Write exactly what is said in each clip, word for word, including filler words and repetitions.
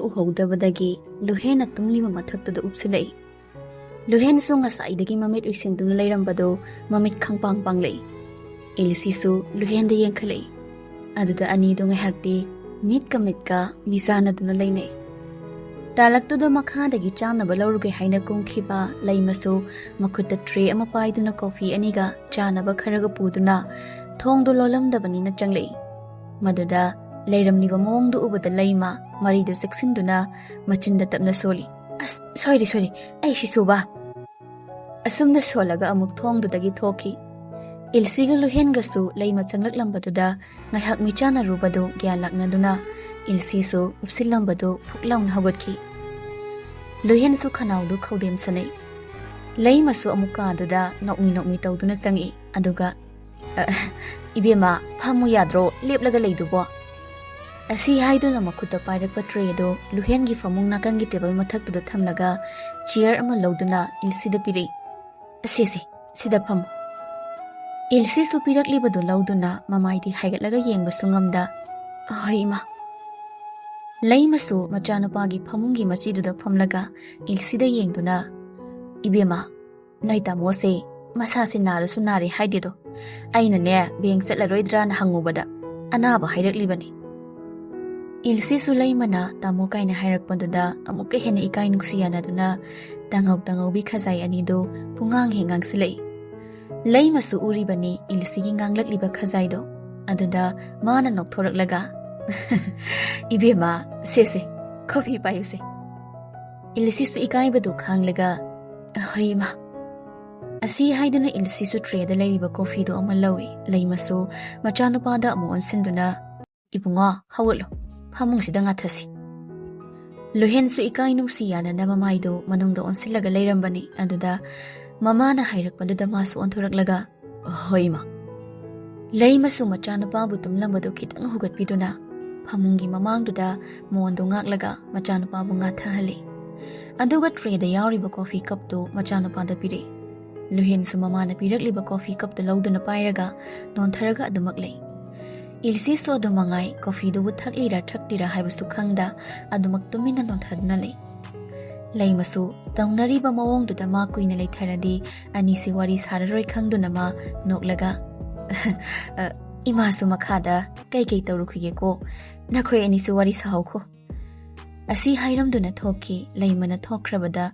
ꯎꯍꯧꯗꯕꯗꯒꯤ ꯂꯨꯍꯦꯟꯅ ꯇꯨꯝꯂꯤꯕ ꯃꯊꯛꯇꯨꯗ ꯎꯞꯁꯤꯜꯂꯛꯏ꯫ ꯂꯨꯍꯦꯟꯁꯨ ꯉꯁꯥꯏꯗꯒꯤ ꯃꯃꯤꯠ ꯎꯏꯁꯤꯟꯗꯨꯅ ꯂꯩꯔꯝꯕꯗꯨ ꯃꯃꯤꯠ ꯈꯪꯄꯥꯡ ꯄꯥꯡꯂꯛꯏ꯫ ꯏꯜꯁꯤꯁꯨ ꯂꯨꯍꯦꯟꯗ ꯌꯦꯡꯈꯠꯂꯛꯏ꯫ ꯑꯗꯨꯗ ꯑꯅꯤꯗꯨ ꯉꯥꯏꯍꯥꯛꯇꯤ ꯃꯤꯠꯀ ꯃꯤꯠꯀ ꯃꯤꯆꯥꯟꯅꯗꯨꯅ ꯂꯩꯅꯩ꯫ ꯇꯥꯂꯛꯇꯨꯗ ꯃꯈꯥꯗꯒꯤ ꯆꯥꯅꯕ ꯂꯧꯔꯨꯒꯦ ꯍꯥꯏꯅ ꯀꯨꯝꯈꯤꯕ ꯂꯩꯃꯁꯨ ꯃꯈꯨꯠꯇ ꯇ꯭ꯔꯦ ꯑꯃ ꯄꯥꯏꯗꯨꯅ ꯀꯣꯐꯤ ꯑꯅꯤꯒ ꯆꯥꯅꯕ ꯈꯔꯒ ꯄꯨꯗꯨꯅ ꯊꯣꯡꯗꯨ ꯂꯣꯜꯂꯝꯗꯕꯅꯤꯅ ꯆꯪꯂꯛꯏ꯫ ꯃꯗꯨꯗ ꯂꯩꯔꯝꯂꯤꯕ ꯃꯑꯣꯡꯗꯨ ꯎꯕꯗ ꯂꯩꯃ ꯃꯔꯤꯗꯨ ꯆꯦꯛꯁꯤꯟꯗꯨꯅ ꯃꯆꯤꯟꯗ ꯇꯞꯅ ꯁꯣꯜꯂꯤ꯫ "ꯑꯁ, ꯁꯣꯏꯔꯤ, ꯁꯣꯏꯔꯤ, ꯑꯩ ꯁꯤ ꯁꯨꯕ!" ꯑꯁꯨꯝꯅ ꯁꯣꯜꯂꯒ ꯑꯃꯨꯛ ꯊꯣꯡꯗꯨꯗꯒꯤ ꯊꯣꯛꯈꯤ꯫ ꯏꯜꯁꯤꯒ ꯂꯨꯍꯦꯟꯒꯁꯨ ꯂꯩꯃ ꯆꯪꯂꯛꯂꯝꯕꯗꯨꯗ ꯉꯥꯏꯍꯥꯛ ꯃꯤꯆꯥꯟꯅꯔꯨꯕꯗꯨ ꯒ꯭ꯌꯥꯟ ꯂꯥꯛꯅꯗꯨꯅ ꯏꯜꯁꯤꯁꯨ ꯎꯞꯁꯤꯜꯂꯝꯕꯗꯨ ꯐꯨꯛ ꯂꯥꯎꯅ ꯍꯧꯒꯠꯈꯤ꯫ ꯂꯨꯍꯦꯟꯁꯨ ꯈꯅꯥꯎꯗꯨ ꯈꯧꯗꯦꯝ ꯁꯥꯟꯅꯩ꯫ ꯂꯩꯃꯁꯨ ꯑꯃꯨꯛ ꯀꯥꯗꯨꯗ ꯅꯣꯛꯃꯤ ꯅꯣꯛꯃꯤ ꯇꯧꯗꯨꯅ ꯆꯪꯉꯛꯏ꯫ ꯑꯗꯨꯒ, "ꯑ, ꯏꯕꯦꯝꯃ, ꯐꯝꯃꯨ ꯌꯥꯗ꯭ꯔꯣ? ꯂꯦꯞꯂꯒ ꯂꯩꯗꯨꯕꯣ?" ꯑꯁꯤ ꯍꯥꯏꯗꯨꯅ ꯃꯈꯨꯠꯇ ꯄꯥꯏꯔꯛꯄ ꯇ꯭ꯔꯦꯗꯨ ꯂꯨꯍꯦꯟꯒꯤ ꯐꯃꯨꯡ ꯅꯥꯀꯟꯒꯤ ꯇꯦꯕꯜ ꯃꯊꯛꯇꯨꯗ ꯊꯝꯂꯒ ꯆꯤꯌꯔ ꯑꯃ ꯂꯧꯗꯨꯅ ꯏꯜꯁꯤꯗ ꯄꯤꯔꯛꯏ꯫ "ꯑꯁꯤꯁꯦ, ꯁꯤꯗ ꯐꯝꯃꯨ꯫" ꯏꯜꯁꯤꯁꯨ ꯄꯤꯔꯛꯂꯤꯕꯗꯨ ꯂꯧꯗꯨꯅ ꯃꯃꯥꯏꯗꯤ ꯍꯥꯏꯒꯠꯂꯒ ꯌꯦꯡꯕꯁꯨ ꯉꯝꯗ, "ꯍꯣꯏ, ꯏꯃꯥ꯫" ꯂꯩꯃꯁꯨ ꯃꯆꯥꯅꯨꯄꯥꯒꯤ ꯐꯃꯨꯡꯒꯤ ꯃꯆꯤꯗꯨꯗ ꯐꯝꯂꯒ ꯏꯜꯁꯤꯗ ꯌꯦꯡꯗꯨꯅ, "ꯏꯕꯦꯝꯃ, ꯅꯣꯏ ꯇꯥꯃꯣꯁꯦ ꯃꯁꯥꯁꯦ ꯅꯥꯔꯁꯨ ꯅꯥꯔꯦ ꯍꯥꯏꯗꯦꯗꯣ꯫ ꯑꯩꯅꯅꯦ, ꯕꯦꯡ ꯆꯠꯂꯔꯣꯏꯗ꯭ꯔꯥꯅ ꯍꯪꯉꯨꯕꯗ ꯑꯅꯥꯕ ꯍꯥꯏꯔꯛꯂꯤꯕꯅꯤ꯫" ꯏꯜꯁꯤꯁꯨ ꯂꯩꯃꯅ ꯇꯥꯃꯣ ꯀꯥꯏꯅ ꯍꯥꯏꯔꯛꯄꯗꯨꯗ ꯑꯃꯨꯛꯀ ꯍꯦꯟꯅ ꯏꯀꯥꯏ ꯅꯨꯡꯁꯤ ꯌꯥꯅꯗꯨꯅ ꯇꯥꯉꯧ ꯇꯥꯉꯧꯕꯤ ꯈꯖꯥꯏ ꯑꯅꯤꯗꯨ ꯄꯨꯡꯉꯥꯡ ꯍꯦꯛ ꯉꯥꯡꯁꯤꯜꯂꯛꯏ꯫ ꯂꯩꯃꯁꯨ ꯎꯔꯤꯕꯅꯤ ꯏꯜꯁꯤꯒꯤ ꯉꯥꯡꯂꯛꯂꯤꯕ ꯈꯖꯥꯏꯗꯣ꯫ ꯑꯗꯨꯗ ꯃꯥꯅ ꯅꯣꯛꯊꯣꯔꯛꯂꯒ, "ꯏꯕꯦꯝꯃ, ꯁꯦꯁꯦ, ꯀꯣꯐꯤ ꯄꯥꯏꯌꯨꯁꯦ꯫" ꯏꯜꯁꯤꯁꯨ ꯏꯀꯥꯏꯕꯗꯨ ꯈꯥꯡꯂꯒ, "ꯍꯣꯏ, ꯏꯃꯥ꯫" ꯑꯁꯤ ꯍꯥꯏꯗꯨꯅ ꯏꯜꯁꯤꯁꯨ ꯇ꯭ꯔꯦꯗ ꯂꯩꯔꯤꯕ ꯀꯣꯐꯤꯗꯨ ꯑꯃ ꯂꯧꯏ꯫ ꯂꯩꯃꯁꯨ ꯃꯆꯥꯅꯨꯄꯥꯗ ꯑꯃꯨꯛ ꯑꯣꯟꯁꯤꯟꯗꯨꯅ, "ꯏꯕꯨꯡꯉꯣ, ꯍꯧꯒꯠꯂꯣ, ꯐꯃꯨꯡꯁꯤꯗ ꯉꯥꯊꯁꯤ꯫" ꯂꯨꯍꯦꯟꯁꯨ ꯏꯀꯥꯏ ꯅꯨꯡꯁꯤ ꯌꯥꯅꯅ ꯃꯃꯥꯏꯗꯨ ꯃꯅꯨꯡꯗ ꯑꯣꯟꯁꯤꯜꯂꯒ ꯂꯩꯔꯝꯕꯅꯤ꯫ ꯑꯗꯨꯗ ꯃꯃꯥꯅ ꯍꯥꯏꯔꯛꯄꯗꯨꯗ ꯃꯥꯁꯨ ꯑꯣꯟꯊꯣꯔꯛꯂꯒ, "ꯍꯣꯏ, ꯏꯃꯥ꯫" ꯂꯩꯃꯁꯨ ꯃꯆꯥꯅꯨꯄꯥꯕꯨ ꯇꯨꯝꯂꯝꯕꯗꯨ ꯈꯤꯇꯪ ꯍꯧꯒꯠꯄꯤꯗꯨꯅ ꯐꯃꯨꯡꯒꯤ ꯃꯃꯥꯡꯗꯨꯗ ꯃꯣꯟꯗꯨ ꯉꯥꯛꯂꯒ ꯃꯆꯥꯅꯨꯄꯥꯕꯨ ꯉꯥꯊꯍꯜꯂꯤ꯫ ꯑꯗꯨꯒ ꯇ꯭ꯔꯦꯗ ꯌꯥꯎꯔꯤꯕ ꯀꯣꯐꯤ ꯀꯞꯇꯨ ꯃꯆꯥꯅꯨꯄꯥꯗ ꯄꯤꯔꯛꯏ꯫ ꯂꯨꯍꯦꯟꯁꯨ ꯃꯃꯥꯅ ꯄꯤꯔꯛꯂꯤꯕ ꯀꯣꯐꯤ ꯀꯞꯇꯨ ꯂꯧꯗꯨꯅ ꯄꯥꯏꯔꯒ ꯅꯣꯟꯊꯔꯒ ꯑꯗꯨꯃꯛ ꯂꯩ꯫ ꯏꯜꯁꯤꯁꯨ ꯑꯗꯨ ꯃꯉꯥꯏ, ꯀꯣꯐꯤꯗꯨꯕꯨ ꯊꯛꯂꯤꯔꯥ ꯊꯛꯇ꯭ꯔꯤꯔꯥ ꯍꯥꯏꯕꯁꯨ ꯈꯪꯗ ꯑꯗꯨꯃꯛ ꯇꯨꯃꯤꯟꯅ ꯅꯣꯟꯊꯗꯨꯅ ꯂꯩ꯫ ꯂꯩꯃꯁꯨ ꯇꯧꯅꯔꯤꯕ ꯃꯑꯣꯡꯗꯨꯗ ꯃꯥ ꯀꯨꯏꯅ ꯂꯩꯊꯔꯗꯤ ꯑꯅꯤꯁꯤ ꯋꯥꯔꯤ ꯁꯥꯔꯔꯣꯏ ꯈꯪꯗꯨꯅ ꯃꯥ ꯅꯣꯛꯂꯒ, "ꯑ, ꯏꯃꯥꯁꯨ ꯃꯈꯥꯗ ꯀꯩꯀꯩ ꯇꯧꯔꯨꯈꯤꯒꯦꯀꯣ, ꯅꯈꯣꯏ ꯑꯅꯤꯁꯨ ꯋꯥꯔꯤ ꯁꯥꯍꯧꯈꯣ"꯫ ꯑꯁꯤ ꯍꯥꯏꯔꯝꯗꯨꯅ ꯊꯣꯛꯈꯤ꯫ ꯂꯩꯃꯅ ꯊꯣꯛꯈ꯭ꯔꯕꯗ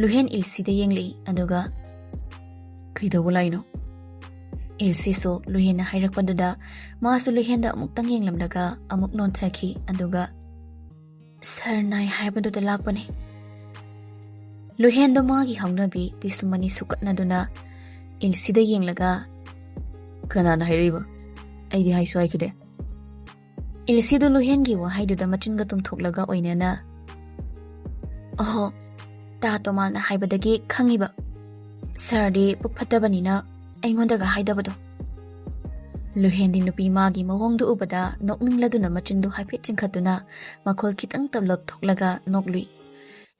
ꯂꯨꯍꯦꯟ ꯏꯜꯁꯤꯗ ꯌꯦꯡꯂꯛꯏ, ꯑꯗꯨꯒ, "ꯀꯩꯗꯧꯕ ꯂꯥꯛꯏꯅꯣ?" ꯏꯜꯁꯤꯁꯨ ꯂꯨꯍꯦꯟꯅ ꯍꯥꯏꯔꯛꯄꯗꯨꯗ ꯃꯥꯁꯨ ꯂꯨꯍꯦꯟꯗ ꯑꯃꯨꯛꯇꯪ ꯌꯦꯡꯂꯝꯂꯒ ꯑꯃꯨꯛ ꯅꯣꯟꯊꯈꯤ, ꯑꯗꯨꯒ, "ꯁꯥꯔ ꯅꯥꯏ ꯍꯥꯏꯕꯗꯨꯗ ꯂꯥꯛꯄꯅꯦ"꯫ ꯂꯨꯍꯦꯟꯗꯣ ꯃꯥꯒꯤ ꯍꯧꯅꯕꯤ ꯄꯤꯁꯨꯝ ꯑꯅꯤ ꯁꯨꯀꯠꯅꯗꯨꯅ ꯏꯜꯁꯤꯗ ꯌꯦꯡꯂꯒ, "ꯀꯅꯥꯅ ꯍꯥꯏꯔꯛꯏꯕ? ꯑꯩꯗꯤ ꯍꯥꯏꯁꯨ ꯍꯥꯏꯈꯤꯗꯦ"꯫ ꯏꯜꯁꯤꯗꯨ ꯂꯨꯍꯦꯟꯒꯤ ꯋꯥꯍꯩꯗꯨꯗ ꯃꯆꯤꯟꯒ ꯇꯨꯝꯊꯣꯛꯂꯒ ꯑꯣꯏꯅꯅ, "ꯑꯍꯣ, ꯇꯥ ꯇꯣꯃꯥꯜꯅ ꯍꯥꯏꯕꯗꯒꯤ ꯈꯪꯉꯤꯕ꯫ ꯁꯥꯔꯗꯤ ꯄꯨꯛ ꯐꯠꯇꯕꯅꯤꯅ ꯑꯩꯉꯣꯟꯗꯒ ꯍꯥꯏꯗꯕꯗꯣ"꯫ ꯂꯨꯍꯦꯟꯗꯤ ꯅꯨꯄꯤ ꯃꯥꯒꯤ ꯃꯑꯣꯡꯗꯨ ꯎꯕꯗ ꯅꯣꯛꯅꯤꯡꯂꯗꯨꯅ ꯃꯆꯤꯟꯗꯨ ꯍꯥꯏꯐꯦꯠ ꯆꯤꯡꯈꯠꯇꯨꯅ ꯃꯈꯣꯜ ꯈꯤꯇꯪ ꯇꯞꯂꯞ ꯊꯣꯛꯂꯒ ꯅꯣꯛꯂꯨꯏ꯫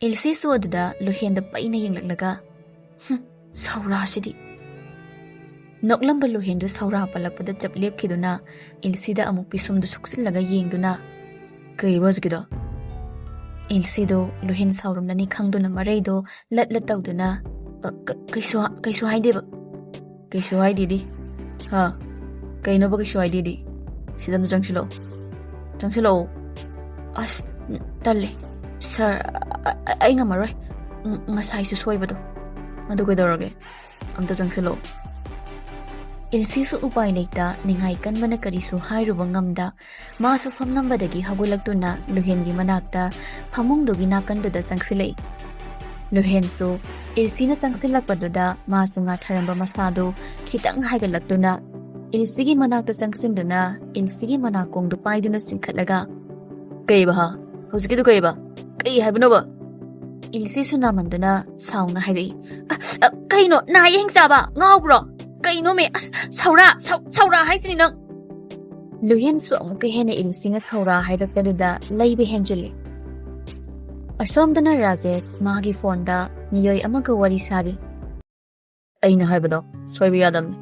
ꯏꯜꯁꯤꯁꯨ ꯑꯗꯨꯗ ꯂꯨꯍꯦꯟꯗ ꯄꯩꯅ ꯌꯦꯡꯂꯛꯂꯒ, "ꯍꯨꯝ, ꯁꯧꯔꯥꯁꯤꯗꯤ"꯫ ꯅꯣꯛꯂꯝꯕ ꯂꯨꯍꯦꯟꯗꯨ ꯁꯧꯔꯥ ꯄꯜꯂꯛꯄꯗ ꯆꯞ ꯂꯦꯞꯈꯤꯗꯨꯅ ꯏꯜꯁꯤꯗ ꯑꯃꯨꯛ ꯄꯤꯁꯨꯝꯗꯨ ꯁꯨꯛꯆꯤꯜꯂꯒ ꯌꯦꯡꯗꯨꯅ, "ꯀꯩꯕ ꯍꯧꯖꯤꯛꯀꯤꯗꯣ?" ꯏꯜꯁꯤꯗꯨ ꯂꯨꯍꯦꯟ ꯁꯥꯎꯔꯝꯂꯅꯤ ꯈꯪꯗꯨꯅ ꯃꯔꯩꯗꯣ ꯂꯠ ꯂꯠ ꯇꯧꯗꯨꯅ, "ꯑ, ꯀ-, ꯀꯩꯁꯨ ꯍꯥ-, ꯀꯩꯁꯨ ꯍꯥꯏꯗꯦꯕ"꯫ "ꯀꯩꯁꯨ ꯍꯥꯏꯗꯦꯗꯤ? ꯍꯥ? ꯀꯩꯅꯣꯕ ꯀꯩꯁꯨ ꯍꯥꯏꯗꯦꯗꯤ? ꯁꯤꯗ ꯑꯝꯇ ꯆꯪꯁꯤꯜꯂꯛꯑꯣ꯫ ꯆꯪꯁꯤꯜꯂꯛꯑꯣ"꯫ "ꯑꯁ, ꯇꯜꯂꯦ꯫ ꯁꯥꯔ, ꯑ-, ꯑ-, ꯑꯩ ꯉꯝꯃꯔꯣꯏ꯫ ꯉ-, ꯉꯁꯥꯏꯁꯨ ꯁꯣꯏꯕꯗꯣ꯫ ꯑꯗꯨ ꯀꯩꯗꯧꯔꯒꯦ? ꯑꯝꯇ ꯆꯪꯁꯤꯜꯂꯛꯑꯣ"꯫ ꯏꯜꯁꯤꯁꯨ ꯎꯄꯥꯏ ꯂꯩꯇ, ꯅꯤꯡꯉꯥꯏ ꯀꯟꯕꯅ ꯀꯔꯤꯁꯨ ꯍꯥꯏꯔꯨꯕ ꯉꯝꯗ, ꯃꯥꯁꯨ ꯐꯝꯂꯝꯕꯗꯒꯤ ꯍꯧꯒꯠꯂꯛꯇꯨꯅ ꯂꯨꯍꯦꯟꯒꯤ ꯃꯅꯥꯛꯇ ꯐꯃꯨꯡꯗꯨꯒꯤ ꯅꯥꯀꯟꯗꯨꯗ ꯆꯪꯁꯤꯜꯂꯛꯏ꯫ ꯂꯨꯍꯦꯟꯁꯨ ꯏꯜꯁꯤꯅ ꯆꯪꯁꯤꯜꯂꯛꯄꯗꯨꯗ ꯃꯥꯁꯨ ꯉꯥꯊꯔꯝꯕ ꯃꯁꯥꯗꯨ ꯈꯤꯇꯪ ꯍꯥꯏꯒꯠꯂꯛꯇꯨꯅ ꯏꯜꯁꯤꯒꯤ ꯃꯅꯥꯛꯇ ꯆꯪꯁꯤꯟꯗꯨꯅ ꯏꯜꯁꯤꯒꯤ ꯃꯅꯥꯀꯣꯡꯗꯨ ꯄꯥꯏꯗꯨꯅ ꯆꯤꯡꯈꯠꯂꯒ, "ꯀꯩꯕ ꯍꯥ? ꯍꯧꯖꯤꯛꯀꯤꯗꯨ ꯀꯩꯕ? ꯀꯩ ꯍꯥꯏꯕꯅꯣꯕ?" ꯏꯜꯁꯤꯁꯨ ꯅꯥꯃꯟꯗꯨꯅ ꯁꯥꯎꯅ ꯍꯥꯏꯔꯛꯏ, "ꯑ, ꯑ, ꯀꯩꯅꯣ? ꯅꯥꯏ ꯍꯤꯡ ꯆꯥꯕ? ꯉꯥꯎꯕ꯭ꯔꯣ? ꯀꯩꯅꯣꯃꯦ? ꯑꯁ, ꯁꯧꯔꯥ, ꯁꯧ-, ꯁꯧꯔꯥ ꯍꯥꯏꯁꯤꯅꯤ ꯅꯪ!" ꯂꯨꯍꯦꯟꯁꯨ ꯑꯃꯨꯛꯀ ꯍꯦꯟꯅ ꯏꯜꯁꯤꯅ ꯁꯧꯔꯥ ꯍꯥꯏꯔꯛꯄꯗꯨꯗ ꯂꯩꯕ ꯍꯦꯟꯖꯤꯜꯂꯤ꯫ ꯑꯁꯣꯝꯗꯅ ꯔꯥꯖꯦꯁ ꯃꯥꯒꯤ ꯐꯣꯟꯗ ꯃꯤꯑꯣꯏ ꯑꯃꯒ ꯋꯥꯔꯤ ꯁꯥꯔꯤ꯫ "ꯑꯩꯅ ꯍꯥꯏꯕꯗꯣ ꯁꯣꯏꯕ ꯌꯥꯗꯕꯅꯤ꯫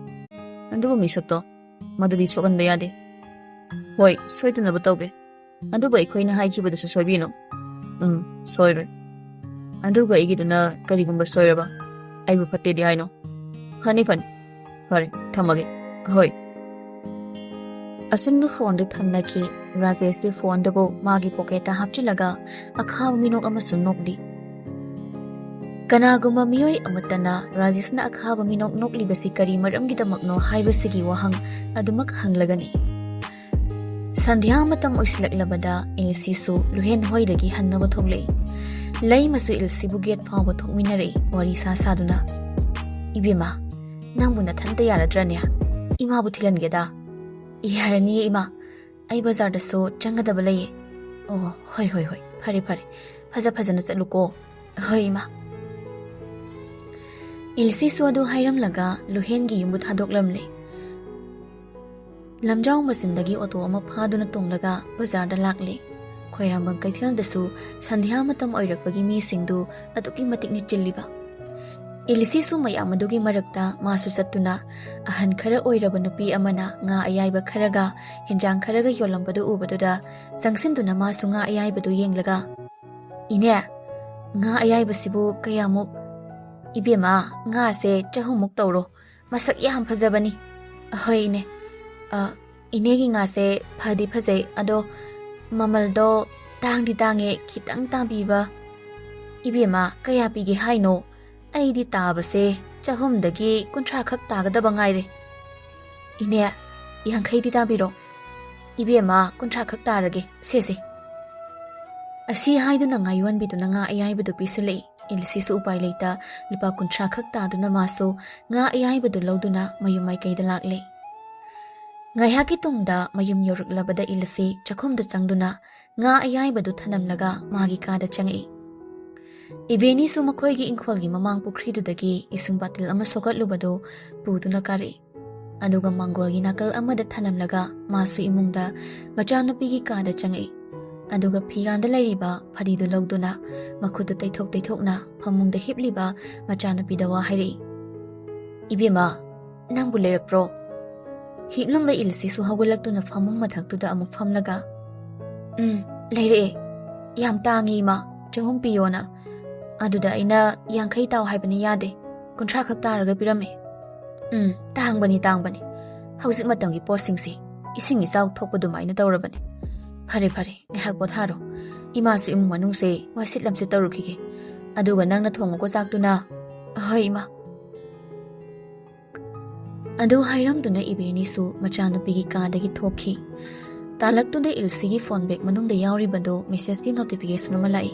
ꯑꯗꯨꯕꯨ ꯃꯤꯁꯛꯇꯣ ꯃꯗꯨꯗꯤ ꯁꯣꯛꯍꯟꯕ ꯌꯥꯗꯦ"꯫ ꯍꯣꯏ, ꯁꯣꯏꯗꯅꯕ ꯇꯧꯒꯦ꯫ ꯑꯗꯨꯕꯨ ꯑꯩꯈꯣꯏꯅ ꯍꯥꯏꯈꯤꯕꯗꯨꯁꯨ ꯁꯣꯏꯕꯤꯅꯨ꯫ ꯎꯝ, ꯁꯣꯏꯔꯣꯏ꯫ ꯑꯗꯨꯒ ꯑꯩꯒꯤꯗꯨꯅ ꯀꯔꯤꯒꯨꯝꯕ ꯁꯣꯏꯔꯕ? ꯑꯩꯕꯨ ꯐꯠꯇꯦꯗꯤ ꯍꯥꯏꯅꯣ? ꯐꯅꯤ, ꯐꯅꯤ꯫ ꯐꯔꯦ, ꯊꯝꯃꯒꯦ꯫ ꯍꯣꯏ꯫ ꯑꯁꯨꯝꯅ ꯐꯣꯟꯗꯨ ꯊꯝꯅꯈꯤ꯫ ꯔꯥꯖꯦꯁꯇꯤ ꯐꯣꯟꯗꯨꯕꯨ ꯃꯥꯒꯤ ꯄꯣꯀꯦꯠꯇ ꯍꯥꯞꯆꯤꯜꯂꯒ ꯑꯈꯥꯕ ꯃꯤꯅꯣꯛ ꯑꯃꯁꯨ ꯅꯣꯛꯂꯤ꯫ ꯀꯅꯥꯒꯨꯝꯕ ꯃꯤꯑꯣꯏ ꯑꯃꯠꯇꯅ ꯔꯥꯖꯦꯁꯅ ꯑꯈꯥꯕ ꯃꯤꯅꯣꯛ ꯅꯣꯛꯂꯤꯕꯁꯤ ꯀꯔꯤ ꯃꯔꯝꯒꯤꯗꯃꯛꯅꯣ ꯍꯥꯏꯕꯁꯤꯒꯤ ꯋꯥꯍꯪ ꯑꯗꯨꯃꯛ ꯍꯪꯂꯒꯅꯤ꯫ ꯁꯟꯙ꯭ꯌꯥ ꯃꯇꯝ ꯑꯣꯏꯁꯤꯜꯂꯛꯂꯕꯗ ꯏꯜꯁꯤꯁꯨ ꯂꯨꯍꯦꯟ ꯍꯣꯏꯗꯒꯤ ꯍꯟꯅꯕ ꯊꯣꯛꯂꯛꯏ꯫ ꯂꯩꯃꯁꯨ ꯏꯜꯁꯤꯕꯨ ꯒꯦꯠ ꯐꯥꯎꯕ ꯊꯣꯛꯃꯤꯟꯅꯔꯛꯏ, ꯋꯥꯔꯤ ꯁꯥ ꯁꯥꯗꯨꯅ꯫ "ꯏꯕꯦꯝꯃ, ꯅꯪꯕꯨ ꯅꯊꯟꯇ ꯌꯥꯔꯗ꯭ꯔꯅꯦ? ꯏꯃꯥꯕꯨ ꯊꯤꯜꯍꯟꯒꯦꯗ?" "ꯌꯥꯔꯅꯤꯌꯦ ꯏꯃꯥ, ꯑꯩ ꯕꯖꯥꯔꯗꯁꯨ ꯆꯪꯒꯗꯕ ꯂꯩꯌꯦ꯫" "ꯑꯣ, ꯍꯣꯏ, ꯍꯣꯏ, ꯍꯣꯏ, ꯐꯔꯦ, ꯐꯔꯦ, ꯐꯖ ꯐꯖꯅ ꯆꯠꯂꯨꯀꯣ꯫" "ꯍꯣꯏ ꯏꯃꯥ꯫" ꯏꯜꯁꯤꯁꯨ ꯑꯗꯨ ꯍꯥꯏꯔꯝꯂꯒ ꯂꯨꯍꯦꯟꯒꯤ ꯌꯨꯝꯕꯨ ꯊꯥꯗꯣꯛꯂꯝꯂꯦ꯫ ꯂꯝꯖꯥꯎ ꯃꯆꯤꯟꯗꯒꯤ ꯑꯣꯇꯣ ꯑꯃ ꯐꯥꯗꯨꯅ ꯇꯣꯡꯂꯒ ꯕꯖꯥꯔꯗ ꯂꯥꯛꯂꯦ꯫ ꯈꯣꯏꯔꯥꯡꯕꯝ ꯀꯩꯊꯦꯜꯗꯁꯨ ꯁꯟꯙ꯭ꯌꯥ ꯃꯇꯝ ꯑꯣꯏꯔꯛꯄꯒꯤ ꯃꯤꯁꯤꯡꯗꯨ ꯑꯗꯨꯛꯀꯤ ꯃꯇꯤꯛ ꯅꯤꯠ ꯆꯤꯜꯂꯤꯕ꯫ ꯏꯂꯤꯁꯤꯁꯨ ꯃꯌꯥꯝ ꯑꯗꯨꯒꯤ ꯃꯔꯛꯇ ꯃꯥꯁꯨ ꯆꯠꯇꯨꯅ, ꯑꯍꯟ ꯈꯔ ꯑꯣꯏꯔꯕ ꯅꯨꯄꯤ ꯑꯃꯅ ꯉꯥ ꯑꯌꯥꯏꯕ ꯈꯔꯒ ꯍꯦꯟꯖꯥꯡ ꯈꯔꯒ ꯌꯣꯜꯂꯝꯕꯗꯨ ꯎꯕꯗꯨꯗ ꯆꯪꯁꯤꯟꯗꯨꯅ ꯃꯥꯁꯨ ꯉꯥ ꯑꯌꯥꯏꯕꯗꯨ ꯌꯦꯡꯂꯒ, "ꯏꯅꯦ, ꯉꯥ ꯑꯌꯥꯏꯕꯁꯤꯕꯨ ꯀꯌꯥꯃꯨꯛ?" "ꯏꯕꯦꯝꯃ, ꯉꯥꯁꯦ ꯆꯍꯨꯝꯃꯨꯛ ꯇꯧꯔꯣ꯫ ꯃꯁꯛ ꯌꯥꯝ ꯐꯖꯕꯅꯤ꯫" "ꯑꯍꯣꯏ ꯏꯅꯦ꯫ ꯑ, ꯏꯅꯦꯒꯤ ꯉꯥꯁꯦ ꯐꯗꯤ ꯐꯖꯩ, ꯑꯗꯣ ꯃꯃꯜꯗꯣ ꯇꯥꯡꯗꯤ ꯇꯥꯡꯉꯦ, ꯈꯤꯇꯪ ꯇꯥꯕꯤꯕ꯫" "ꯏꯕꯦꯝꯃ, ꯀꯌꯥ ꯄꯤꯒꯦ ꯍꯥꯏꯅꯣ? ꯑꯩꯗꯤ ꯇꯥꯕꯁꯦ ꯆꯍꯨꯝꯗꯒꯤ ꯀꯨꯟꯊ꯭ꯔꯥ ꯈꯛ ꯇꯥꯒꯗꯕ ꯉꯥꯏꯔꯦ꯫" "ꯏꯅꯦ, ꯌꯥꯡꯈꯩꯗꯤ ꯇꯥꯕꯤꯔꯣ꯫" "ꯏꯕꯦꯝꯃ, ꯀꯨꯟꯊ꯭ꯔꯥ ꯈꯛ ꯇꯥꯔꯒꯦ, ꯁꯦ, ꯁꯦ꯫" ꯑꯁꯤ ꯍꯥꯏꯗꯨꯅ ꯉꯥꯌꯣꯟꯕꯤꯗꯨꯅ ꯉꯥ ꯑꯌꯥꯏꯕꯗꯨ ꯄꯤꯁꯤꯜꯂꯛꯏ꯫ ꯏꯂꯤꯁꯤꯁꯨ ꯎꯄꯥꯏ ꯂꯩꯇ ꯂꯨꯄꯥ ꯀꯨꯟꯊ꯭ꯔꯥ ꯈꯛ ꯇꯥꯗꯨꯅ ꯃꯥꯁꯨ ꯉꯥ ꯑꯌꯥꯏꯕꯗꯨ ꯂꯧꯗꯨꯅ ꯃꯌꯨꯝ ꯃꯥꯏꯀꯩꯗ ꯂꯥꯛꯂꯦ꯫ ꯉꯥꯏꯍꯥꯛꯀꯤ ꯇꯨꯡꯗ ꯃꯌꯨꯝ ꯌꯧꯔꯛꯂꯕꯗ ꯏꯂꯤꯁꯤ ꯆꯥꯛꯈꯨꯝꯗ ꯆꯪꯗꯨꯅ ꯉꯥ ꯑꯌꯥꯏꯕꯗꯨ ꯊꯅꯝꯂꯒ ꯃꯥꯒꯤ ꯀꯥꯗ ꯆꯪꯉꯛꯏ꯫ ꯏꯕꯦꯅꯤꯁꯨ ꯃꯈꯣꯏꯒꯤ ꯏꯪꯈꯣꯜꯒꯤ ꯃꯃꯥꯡ ꯄꯨꯈ꯭ꯔꯤꯗꯨꯗꯒꯤ ꯏꯁꯤꯡ ꯕꯥꯇꯤꯜ ꯑꯃ ꯁꯣꯛꯀꯠꯂꯨꯕꯗꯨ ꯄꯨꯗꯨꯅ ꯀꯥꯔꯛꯏ꯫ ꯑꯗꯨꯒ ꯃꯥꯡꯒꯣꯜꯒꯤ ꯅꯥꯀꯜ ꯑꯃꯗ ꯊꯅꯝꯂꯒ ꯃꯥꯁꯨ ꯏꯃꯨꯡꯗ ꯃꯆꯥꯅꯨꯄꯤꯒꯤ ꯀꯥꯗ ꯆꯪꯉꯛꯏ꯫ ꯑꯗꯨꯒ ꯐꯤꯒꯥꯟꯗ ꯂꯩꯔꯤꯕ ꯐꯗꯤꯗꯨ ꯂꯧꯗꯨꯅ ꯃꯈꯨꯠꯇꯨ ꯇꯩꯊꯣꯛ ꯇꯩꯊꯣꯛꯅ ꯐꯃꯨꯡꯗ ꯍꯤꯞꯂꯤꯕ ꯃꯆꯥꯅꯨꯄꯤꯗ ꯋꯥ ꯍꯥꯏꯔꯛꯏ꯫ "ꯏꯕꯦꯝꯃ, ꯅꯪꯕꯨ ꯂꯩꯔꯛꯄ꯭ꯔꯣ?" ꯍꯤꯞꯂꯝꯕ ꯏꯜꯁꯤꯁꯨ ꯍꯧꯒꯠꯂꯛꯇꯨꯅ ꯐꯃꯨꯡ ꯃꯊꯛꯇꯨꯗ ꯑꯃꯨꯛ ꯐꯝꯂꯒ, "ꯎꯝ, ꯂꯩꯔꯛꯑꯦ꯫ ꯌꯥꯝ ꯇꯥꯡꯉꯤ, ꯏꯃꯥ꯫ ꯆꯍꯨꯝ ꯄꯤꯌꯣꯅ꯫ ꯑꯗꯨꯗ ꯑꯩꯅ ꯌꯥꯡꯈꯩ ꯇꯥꯎ ꯍꯥꯏꯕꯅꯤ, ꯌꯥꯗꯦ꯫ ꯀꯨꯟꯊ꯭ꯔꯥ ꯈꯛ ꯇꯥꯔꯒ ꯄꯤꯔꯝꯃꯦ꯫ ꯎꯝ, ꯇꯥꯡꯕꯅꯤ, ꯇꯥꯡꯕꯅꯤ꯫ ꯍꯧꯖꯤꯛ ꯃꯇꯝꯒꯤ ꯄꯣꯠꯁꯤꯡꯁꯤ ꯏꯁꯤꯡ ꯏꯆꯥꯎ ꯊꯣꯛꯄ ꯑꯗꯨꯃꯥꯏꯅ ꯇꯧꯔꯕꯅꯤ꯫ ꯐꯔꯦ, ꯐꯔꯦ, ꯉꯥꯏꯍꯥꯛ ꯄꯣꯊꯥꯔꯣ꯫ ꯏꯃꯥꯁꯨ ꯏꯃꯨꯡ ꯃꯅꯨꯡꯁꯦ ꯋꯥꯏꯁꯤꯠ ꯂꯝꯁꯤꯠ ꯇꯧꯔꯨꯈꯤꯒꯦ꯫ ꯑꯗꯨꯒ ꯅꯪꯅ ꯊꯣꯡꯉꯨꯀꯣ ꯆꯥꯛꯇꯨꯅ꯫" "ꯑꯍꯣꯏ, ꯏꯃꯥ꯫" ꯑꯗꯨ ꯍꯥꯏꯔꯝꯗꯨꯅ ꯏꯕꯦꯅꯤꯁꯨ ꯃꯆꯥꯅꯨꯄꯤꯒꯤ ꯀꯥꯗꯒꯤ ꯊꯣꯛꯈꯤ꯫ ꯇꯥꯂꯛꯇꯨꯗ ꯏꯜꯁꯤꯒꯤ ꯐꯣꯟ ꯕꯦꯒ ꯃꯅꯨꯡꯗ ꯌꯥꯎꯔꯤꯕꯗꯨ ꯃꯦꯁꯦꯖꯀꯤ ꯅꯣꯇꯤꯐꯤꯀꯦꯁꯟ ꯑꯃ ꯂꯥꯛꯏ꯫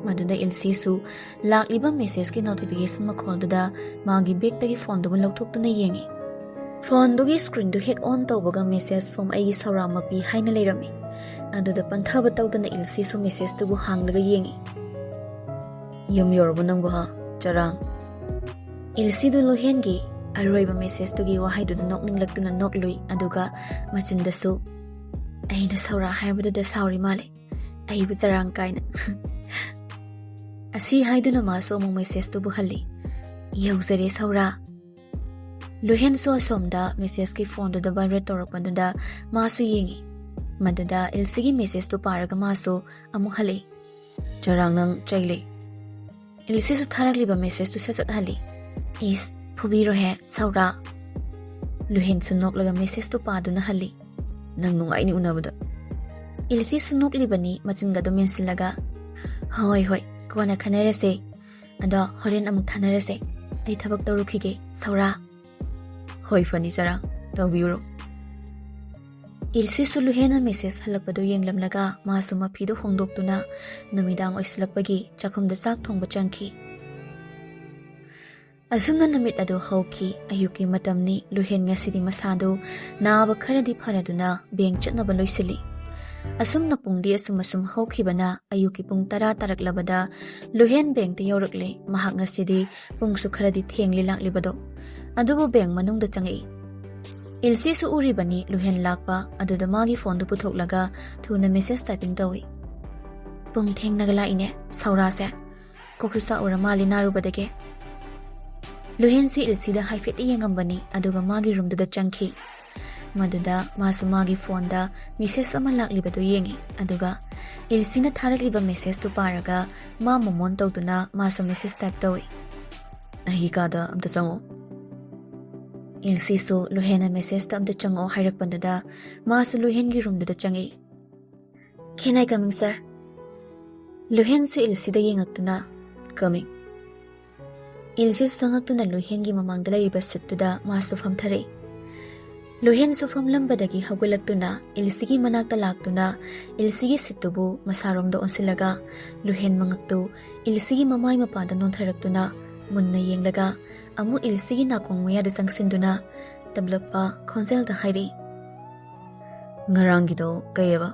ꯃꯗꯨꯗ ꯏꯜꯁꯤꯁꯨ ꯂꯥꯛꯂꯤꯕ ꯃꯦꯁꯦꯖꯀꯤ ꯅꯣꯇꯤꯐꯤꯀꯦꯁꯟ ꯃꯈꯣꯜꯗꯨꯗ ꯃꯥꯒꯤ ꯕꯦꯒꯇꯒꯤ ꯐꯣꯟꯗꯨꯃ ꯂꯧꯊꯣꯛꯇꯨꯅ ꯌꯦꯡꯉꯤ꯫ ꯐꯣꯟꯗꯨꯒꯤ ꯁ꯭ꯀ꯭ꯔꯤꯟꯗꯨ ꯍꯦꯛ ꯑꯣꯟ ꯇꯧꯕꯒ ꯃꯦꯁꯦꯖ ꯐꯣꯝ "ꯑꯩꯒꯤ ꯁꯧꯔꯥ ꯃꯄꯤ" ꯍꯥꯏꯅ ꯂꯩꯔꯝꯃꯤ꯫ ꯑꯗꯨꯗ ꯄꯟꯊꯕ ꯇꯧꯗꯅ ꯏꯜꯁꯤꯁꯨ ꯃꯦꯁꯦꯖꯇꯨꯕꯨ ꯍꯥꯡꯂꯒ ꯌꯦꯡꯉꯤ꯫ "ꯌꯨꯝ ꯌꯧꯔꯕꯣ ꯅꯪꯕꯨ, ꯍꯥ, ꯆꯔꯥꯡ?" ꯏꯜꯁꯤꯗꯨ ꯂꯨꯍꯦꯟꯒꯤ ꯑꯔꯣꯏꯕ ꯃꯦꯁꯦꯖꯇꯨꯒꯤ ꯋꯥꯍꯩꯗꯨꯗ ꯅꯣꯛꯅꯤꯡꯂꯛꯇꯨꯅ ꯅꯣꯛꯂꯨꯏ, ꯑꯗꯨꯒ ꯃꯆꯤꯟꯗꯁꯨ, "ꯑꯩꯅ ꯁꯧꯔꯥ ꯍꯥꯏꯕꯗꯨꯗ ꯁꯥꯎꯔꯤ ꯃꯥꯜꯂꯦ, ꯑꯩꯕꯨ ꯆꯔꯥꯡ ꯀꯥꯏꯅ꯫" ꯑꯁꯤ ꯍꯥꯏꯗꯨꯅ ꯃꯥꯁꯨ ꯑꯃꯨꯛ ꯃꯦꯁꯦꯖꯇꯨꯕꯨ ꯍꯜꯂꯤ꯫ "ꯌꯧꯖꯔꯦ ꯁꯧꯔꯥ꯫" ꯂꯨꯍꯦꯟꯁꯨ ꯑꯁꯣꯝꯗ ꯃꯦꯁꯦꯖꯀꯤ ꯐꯣꯟꯗꯨꯗ ꯚꯥꯏꯕ꯭ꯔꯦꯠ ꯇꯧꯔꯛꯄꯗꯨꯗ ꯃꯥꯁꯨ ꯌꯦꯡꯉꯤ꯫ ꯃꯗꯨꯗ ꯏꯜꯁꯤꯒꯤ ꯃꯦꯁꯦꯖꯇꯨ ꯄꯥꯔꯒ ꯃꯥꯁꯨ ꯑꯃꯨꯛ ꯍꯜꯂꯛꯏ꯫ "ꯆꯔꯥꯡ, ꯅꯪ ꯆꯩ ꯂꯩ꯫" ꯏꯜꯁꯤꯁꯨ ꯊꯥꯔꯛꯂꯤꯕ ꯃꯦꯁꯦꯖꯇꯨ ꯁꯠ ꯁꯠ ꯍꯜꯂꯤ꯫ "ꯏꯁ, ꯐꯨꯕꯤꯔꯣꯍꯦ, ꯁꯧꯔꯥ꯫" ꯂꯨꯍꯦꯟꯁꯨ ꯅꯣꯛꯂꯒ ꯃꯦꯁꯦꯖꯇꯨ ꯄꯥꯗꯨꯅ ꯍꯜꯂꯤ꯫ "ꯅꯪ ꯅꯨꯡꯉꯥꯏꯅꯤ ꯎꯅꯕꯗ꯫" ꯏꯜꯁꯤꯁꯨ ꯅꯣꯛꯂꯤꯕꯅꯤ ꯃꯆꯤꯟꯒꯗꯨ ꯃꯦꯟꯁꯤꯜꯂꯒ꯫ "ꯍꯣꯏ, ꯍꯣꯏ, ꯀꯣꯟꯅ ꯈꯟꯅꯔꯁꯦ꯫ ꯑꯗꯣ ꯍꯣꯔꯦꯟ ꯑꯃꯨꯛ ꯊꯥꯅꯔꯁꯦ꯫ ꯑꯩ ꯊꯕꯛ ꯇꯧꯔꯨꯈꯤꯒꯦ, ꯁꯧꯔꯥ꯫" "ꯍꯣꯏ, ꯐꯅꯤ ꯆꯔꯥꯡ, ꯇꯧꯕꯤꯔꯨꯔꯣ꯫" ꯏꯜꯁꯤꯁꯨ ꯂꯨꯍꯦꯟꯅ ꯃꯦꯁꯦꯖ ꯍꯜꯂꯛꯄꯗꯨ ꯌꯦꯡꯂꯝꯂꯒ ꯃꯥꯁꯨ ꯃꯐꯤꯗꯨ ꯍꯣꯡꯗꯣꯛꯇꯨꯅ ꯅꯨꯃꯤꯗꯥꯡ ꯑꯣꯏꯁꯤꯜꯂꯛꯄꯒꯤ ꯆꯥꯛꯈꯨꯝꯗ ꯆꯥꯛ ꯊꯣꯡꯕ ꯆꯪꯈꯤ꯫ ꯑꯁꯨꯝꯅ ꯅꯨꯃꯤꯠ ꯑꯗꯨ ꯍꯧꯈꯤ꯫ ꯑꯌꯨꯛꯀꯤ ꯃꯇꯝꯅꯤ꯫ ꯂꯨꯍꯦꯟ ꯉꯁꯤꯗꯤ ꯃꯁꯥꯗꯨ ꯅꯥꯕ ꯈꯔꯗꯤ ꯐꯔꯗꯨꯅ ꯕꯦꯡ ꯆꯠꯅꯕ ꯂꯣꯏꯁꯤꯜꯂꯤ꯫ ꯑꯁꯨꯝꯅ ꯄꯨꯡꯗꯤ ꯑꯁꯨꯝ ꯑꯁꯨꯝ ꯍꯧꯈꯤꯕꯅ ꯑꯌꯨꯛꯀꯤ ꯄꯨꯡ ꯇꯔꯥ ꯇꯥꯔꯛꯂꯕꯗ ꯂꯨꯍꯦꯟ ꯕꯦꯡꯇ ꯌꯧꯔꯛꯂꯦ꯫ ꯃꯍꯥꯛ ꯉꯁꯤꯗꯤ ꯄꯨꯡꯁꯨ ꯈꯔꯗꯤ ꯊꯦꯡꯂꯦ ꯂꯥꯛꯂꯤꯕꯗꯣ꯫ ꯑꯗꯨꯕꯨ ꯕꯦꯡ ꯃꯅꯨꯡꯗ ꯆꯪꯉꯛꯏ꯫ ꯏꯜꯁꯤꯁꯨ ꯎꯔꯤꯕꯅꯤ ꯂꯨꯍꯦꯟ ꯂꯥꯛꯄ꯫ ꯑꯗꯨꯗ ꯃꯥꯒꯤ ꯐꯣꯟꯗꯨ ꯄꯨꯊꯣꯛꯂꯒ ꯊꯨꯅ ꯃꯦꯁꯦꯖ ꯇꯥꯏꯄꯤꯡ ꯇꯧꯏ꯫ "ꯄꯨꯡ ꯊꯦꯡꯅꯒ ꯂꯥꯛꯏꯅꯦ ꯁꯧꯔꯥꯁꯦ꯫ ꯀꯣꯛꯁꯨ ꯆꯥꯛꯎꯔ ꯃꯥꯜꯂꯦ ꯅꯥꯔꯨꯕꯗꯒꯤ꯫" ꯂꯨꯍꯦꯟꯁꯤ ꯏꯜꯁꯤꯗ ꯍꯥꯏꯐꯦꯠꯇꯤ ꯌꯦꯡꯉꯝꯕꯅꯤ, ꯑꯗꯨꯒ ꯃꯥꯒꯤ ꯔꯨꯝꯗꯨꯗ ꯆꯪꯈꯤ꯫ ꯃꯗꯨꯗ ꯃꯥꯁꯨ ꯃꯥꯒꯤ ꯐꯣꯟꯗ ꯃꯦꯁꯦꯖ ꯑꯃ ꯂꯥꯛꯂꯤꯕꯗꯨ ꯌꯦꯡꯏ꯫ ꯑꯗꯨꯒ ꯏꯜꯁꯤꯅ ꯊꯥꯔꯛꯂꯤꯕ ꯃꯦꯁꯦꯖꯇꯨ ꯄꯥꯔꯒ ꯃꯥ ꯃꯣꯃꯣꯟ ꯇꯧꯗꯨꯅ ꯃꯥꯁꯨ ꯃꯦꯁꯦꯖ ꯇꯥꯏꯞ ꯇꯧꯏ꯫ "ꯑꯩꯒꯤ ꯀꯥꯗ ꯑꯝꯇ ꯆꯪꯉꯣ꯫" ꯏꯜꯁꯤꯁꯨ ꯂꯨꯍꯦꯟꯅ ꯃꯦꯁꯦꯖꯇ "ꯑꯝꯇ ꯆꯪꯉꯛꯑꯣ" ꯍꯥꯏꯔꯛꯄꯗꯨꯗ ꯃꯥꯁꯨ ꯂꯨꯍꯦꯟꯒꯤ ꯔꯨꯝꯗꯨꯗ ꯆꯪꯉꯛꯏ꯫ "Can I coming, sir?" ꯂꯨꯍꯦꯟꯁꯨ ꯏꯜꯁꯤꯗ ꯌꯦꯡꯉꯛꯇꯨꯅ "Coming." ꯏꯜꯁꯤꯁꯨ ꯆꯪꯉꯛꯇꯨꯅ ꯂꯨꯍꯦꯟꯒꯤ ꯃꯃꯥꯡꯗ ꯂꯩꯔꯤꯕ ꯁꯤꯠꯇꯨꯗ ꯃꯥꯁꯨ ꯐꯝꯊꯔꯛꯏ꯫ ꯂꯨꯍꯦꯟꯁꯨ ꯐꯝꯂꯝꯕꯗꯒꯤ ꯍꯧꯒꯠꯂꯛꯇꯨꯅ ꯏꯜꯁꯤꯒꯤ ꯃꯅꯥꯛꯇ ꯂꯥꯛꯇꯨꯅ ꯏꯜꯁꯤꯒꯤ ꯁꯤꯠꯇꯨꯕꯨ ꯃꯁꯥꯔꯣꯝꯗ ꯑꯣꯟꯁꯤꯜꯂꯒ ꯂꯨꯍꯦꯟ ꯃꯉꯛꯇꯨ ꯏꯜꯁꯤꯒꯤ ꯃꯃꯥꯏ ꯃꯄꯥꯗ ꯅꯣꯟꯊꯔꯛꯇꯨꯅ ꯃꯨꯟꯅ ꯌꯦꯡꯂꯒ ꯑꯃꯨꯛ ꯏꯜꯁꯤꯒꯤ ꯅꯥꯀꯣꯡ ꯃꯌꯥꯗ ꯆꯪꯁꯤꯟꯗꯨꯅ ꯇꯞꯂꯞꯄ ꯈꯣꯟꯖꯦꯜꯗ ꯍꯥꯏꯔꯛꯏ꯫ "ꯉꯔꯥꯡꯒꯤꯗꯣ ꯀꯩꯑꯕ?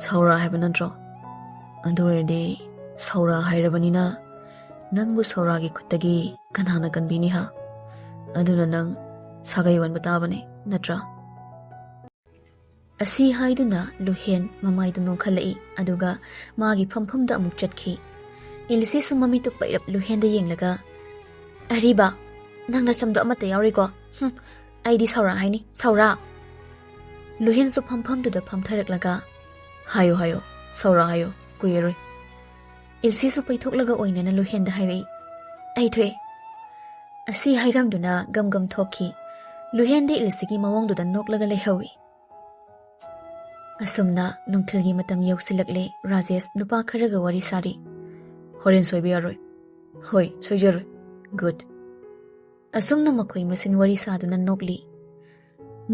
ꯁꯧꯔꯥ ꯍꯥꯏꯕ ꯅꯠꯇ꯭ꯔꯣ? ꯑꯗꯨ ꯑꯣꯏꯔꯗꯤ ꯁꯧꯔꯥ ꯍꯥꯏꯔꯕꯅꯤꯅ ꯅꯪꯕꯨ ꯁꯧꯔꯥꯒꯤ ꯈꯨꯠꯇꯒꯤ ꯀꯅꯥꯅ ꯀꯟꯕꯤꯅꯤ ꯍꯥ? ꯑꯗꯨꯅ ꯅꯪ ꯁꯥꯒꯩ ꯑꯣꯟꯕ ꯇꯥꯕꯅꯤ ꯅꯠꯇ꯭ꯔꯥ?" ꯑꯁꯤ ꯍꯥꯏꯗꯨꯅ ꯂꯨꯍꯦꯟ ꯃꯃꯥꯏꯗ ꯅꯣꯡꯈꯠꯂꯛꯏ, ꯑꯗꯨꯒ ꯃꯥꯒꯤ ꯐꯝꯐꯝꯗ ꯑꯃꯨꯛ ꯆꯠꯈꯤ꯫ ꯏꯜꯁꯤꯁꯨ ꯃꯃꯤꯠꯇꯨ ꯄꯩꯔꯞ ꯂꯨꯍꯦꯟꯗ ꯌꯦꯡꯂꯒ, "ꯑꯔꯤꯕ, ꯅꯪ ꯅꯁꯝꯗꯣ ꯑꯃꯠꯇ ꯌꯥꯎꯔꯤꯀꯣ? ꯍꯨꯝ, ꯑꯩꯗꯤ ꯁꯧꯔꯥ ꯍꯥꯏꯅꯤ, ꯁꯧꯔꯥ!" ꯂꯨꯍꯦꯟꯁꯨ ꯐꯝꯐꯝꯗꯨꯗ ꯐꯝꯊꯔꯛꯂꯒ, "ꯍꯥꯏꯌꯣ, ꯍꯥꯏꯌꯣ, ꯁꯧꯔꯥ ꯍꯥꯏꯌꯣ, ꯀꯨꯏꯔꯔꯣꯏ꯫" ꯏꯜꯁꯤꯁꯨ ꯄꯩꯊꯣꯛꯂꯒ ꯑꯣꯏꯅꯅ ꯂꯨꯍꯦꯟꯗ ꯍꯥꯏꯔꯛꯏ, "ꯑꯩ ꯊꯣꯛꯑꯦ꯫" ꯑꯁꯤ ꯍꯥꯏꯔꯝꯗꯨꯅ ꯒꯝ ꯒꯝ ꯊꯣꯛꯈꯤ꯫ ꯂꯨꯍꯦꯟꯗꯤ ꯏꯜꯁꯤꯒꯤ ꯃꯑꯣꯡꯗꯨꯗ ꯅꯣꯛꯂꯒ ꯂꯩꯍꯧꯏ꯫ ꯑꯁꯨꯝꯅ ꯅꯨꯡꯊꯤꯜꯒꯤ ꯃꯇꯝ ꯌꯧꯁꯤꯜꯂꯛꯂꯦ꯫ ꯔꯥꯖꯦꯁ ꯅꯨꯄꯥ ꯈꯔꯒ ꯋꯥꯔꯤ ꯁꯥꯔꯤ꯫ "ꯍꯣꯔꯦꯟ ꯁꯣꯏꯕ ꯌꯥꯔꯣꯏ꯫" "ꯍꯣꯏ, ꯁꯣꯏꯖꯔꯣꯏ꯫" "Good꯫" ꯑꯁꯨꯝꯅ ꯃꯈꯣꯏ ꯃꯁꯦꯟ ꯋꯥꯔꯤ ꯁꯥꯗꯨꯅ ꯅꯣꯛꯂꯤ꯫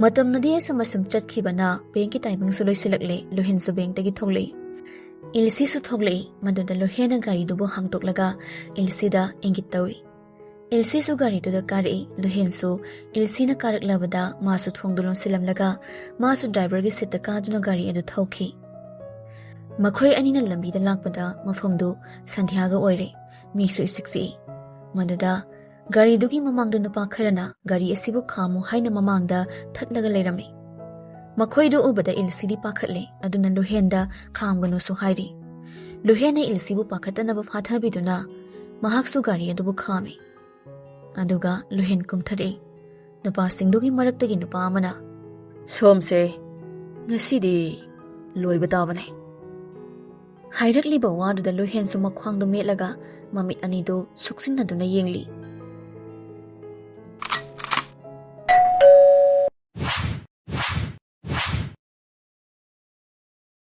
ꯃꯇꯝꯅꯗꯤ ꯑꯁꯨꯝ ꯑꯁꯨꯝ ꯆꯠꯈꯤꯕꯅ ꯕꯦꯡꯀꯤ ꯇꯥꯏꯃꯤꯡꯁꯨ ꯂꯣꯏꯁꯤꯜꯂꯛꯂꯦ꯫ ꯂꯨꯍꯦꯟꯁꯨ ꯕꯦꯡꯛꯇꯒꯤ ꯊꯣꯛꯂꯛꯏ꯫ ꯏꯜꯁꯤꯁꯨ ꯊꯣꯛꯂꯛꯏ꯫ ꯃꯗꯨꯗ ꯂꯨꯍꯦꯟꯅ ꯒꯥꯔꯤꯗꯨꯕꯨ ꯍꯥꯡꯗꯣꯛꯂꯒ ꯏꯜꯁꯤꯗ ꯏꯪꯒꯤꯠ ꯇꯧꯏ꯫ ꯏꯜꯁꯤꯁꯨ ꯒꯥꯔꯤꯗꯨꯗ ꯀꯥꯔꯛꯏ꯫ ꯂꯨꯍꯦꯟꯁꯨ ꯏꯜꯁꯤꯅ ꯀꯥꯔꯛꯂꯕꯗ ꯃꯥꯁꯨ ꯊꯣꯡꯗꯨ ꯂꯣꯟꯁꯤꯜꯂꯝꯂꯒ ꯃꯥꯁꯨ ꯗ꯭ꯔꯥꯏꯚꯔꯒꯤ ꯁꯤꯠꯇ ꯀꯥꯗꯨꯅ ꯒꯥꯔꯤ ꯑꯗꯨ ꯊꯧꯈꯤ꯫ ꯃꯈꯣꯏ ꯑꯅꯤꯅ ꯂꯝꯕꯤꯗ ꯂꯥꯛꯄꯗ ꯃꯐꯝꯗꯨ ꯁꯟꯙ꯭ꯌꯥꯒ ꯑꯣꯏꯔꯦ꯫ ꯃꯤꯁꯨ ꯏꯆꯤꯛ ꯆꯤꯛꯏ꯫ ꯃꯗꯨꯗ ꯒꯥꯔꯤꯗꯨꯒꯤ ꯃꯃꯥꯡꯗ ꯅꯨꯄꯥ ꯈꯔꯅ ꯒꯥꯔꯤ ꯑꯁꯤꯕꯨ ꯈꯥꯝꯃꯨ ꯍꯥꯏꯅ ꯃꯃꯥꯡꯗ ꯊꯠꯂꯒ ꯂꯩꯔꯝꯃꯤ꯫ ꯃꯈꯣꯏꯗꯨ ꯎꯕꯗ ꯏꯜꯁꯤꯗꯤ ꯄꯥꯈꯠꯂꯦ, ꯑꯗꯨꯅ ꯂꯨꯍꯦꯟꯗ ꯈꯥꯝꯒꯅꯨꯁꯨ ꯍꯥꯏꯔꯤ꯫ ꯂꯨꯍꯦꯟꯅ ꯏꯜꯁꯤꯕꯨ ꯄꯥꯈꯠꯇꯅꯕ ꯐꯥꯊꯕꯤꯗꯨꯅ ꯃꯍꯥꯛꯁꯨ ꯒꯥꯔꯤ ꯑꯗꯨꯕꯨ ꯈꯥꯝꯃꯤ꯫ ꯑꯗꯨꯒ ꯂꯨꯍꯦꯟ ꯀꯨꯝꯊꯔꯛꯏ꯫ ꯅꯨꯄꯥꯁꯤꯡꯗꯨꯒꯤ ꯃꯔꯛꯇꯒꯤ ꯅꯨꯄꯥ ꯑꯃꯅ, ꯁꯣꯝꯁꯦ ꯉꯁꯤꯗꯤ ꯂꯣꯏꯕ ꯇꯥꯕꯅꯦ꯫ ꯍꯥꯏꯔꯛꯂꯤꯕ ꯋꯥꯗꯨꯗ ꯂꯨꯍꯦꯟꯁꯨ ꯃꯈ꯭ꯋꯥꯡꯗꯨ ꯃꯦꯠꯂꯒ ꯃꯃꯤꯠ ꯑꯅꯤꯗꯨ ꯁꯨꯛꯆꯤꯟꯅꯗꯨꯅ ꯌꯦꯡꯂꯤ꯫